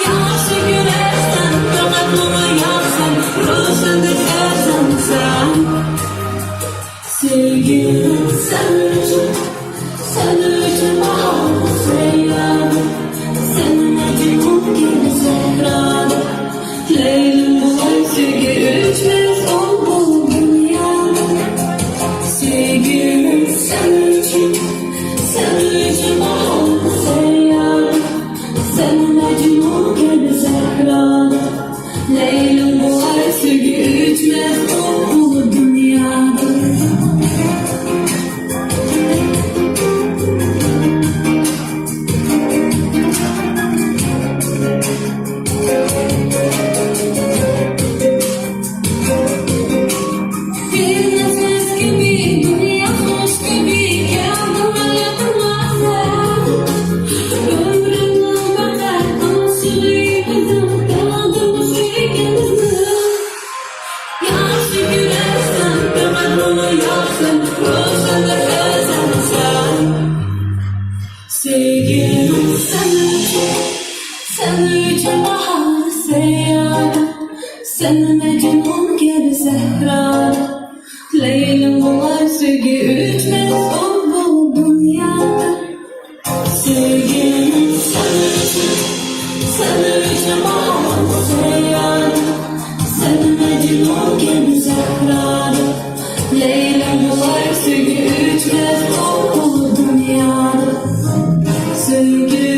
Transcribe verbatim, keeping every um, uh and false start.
ياخشى كۆرەرسەن، پەقەت ماڭا ياقسەن، روشەندەك ئەرزانسەن. سۆيگۈم سەن ئۈچۈن، سەن ئۈچۈن باھار سەييارە، سەن مەجنۇن كەبى سەھرادا. لەيلىم بۇلاي سۆيگۈ ئۆچمەس ئوت بۇ دۇنيادا. سۆيگۈم سەن ئۈچۈن، سەن ئۈچۈن باھار سەييارە، سەن مەجنۇن كەبى سەھرادا. لەيلىم بۇلاي سۆيگۈ ئۆچمەس ئوت بۇ دۇنيادا. بىر نەپەس كەبى دۇنيا خوش كەبى، كەلدىڭ ھاياتىمغا سەن. ئۆمرۈمنىڭ پەقەت ئاشىقى بىزنىڭ، كەلدىڭ مۇشۇ يەرگە بىزنىڭ. ياخشى كۆرەرسەن، پەقەت ماڭا ياقسەن، روشەندەك ئەرزانسەن. سۆيگۈم سەن ئۈچۈن، سەن ئۈچۈن باھار سەييارە، سەن مەجنۇن كەبى سەھرادا. لەيلىم بۇلاي سۆيگۈ ئۆچمەس ئوت بۇ دۇنيادا. سۆيگۈم سەن ئۈچۈن، سەن ئۈچۈن باھار سەييارە، سەن مەجنۇن كەبى سەھرادا. لەيلىم بۇلاي سۆيگۈ ئۆچمەس ئوت بۇ دۇنيادا. سۆيگۈم.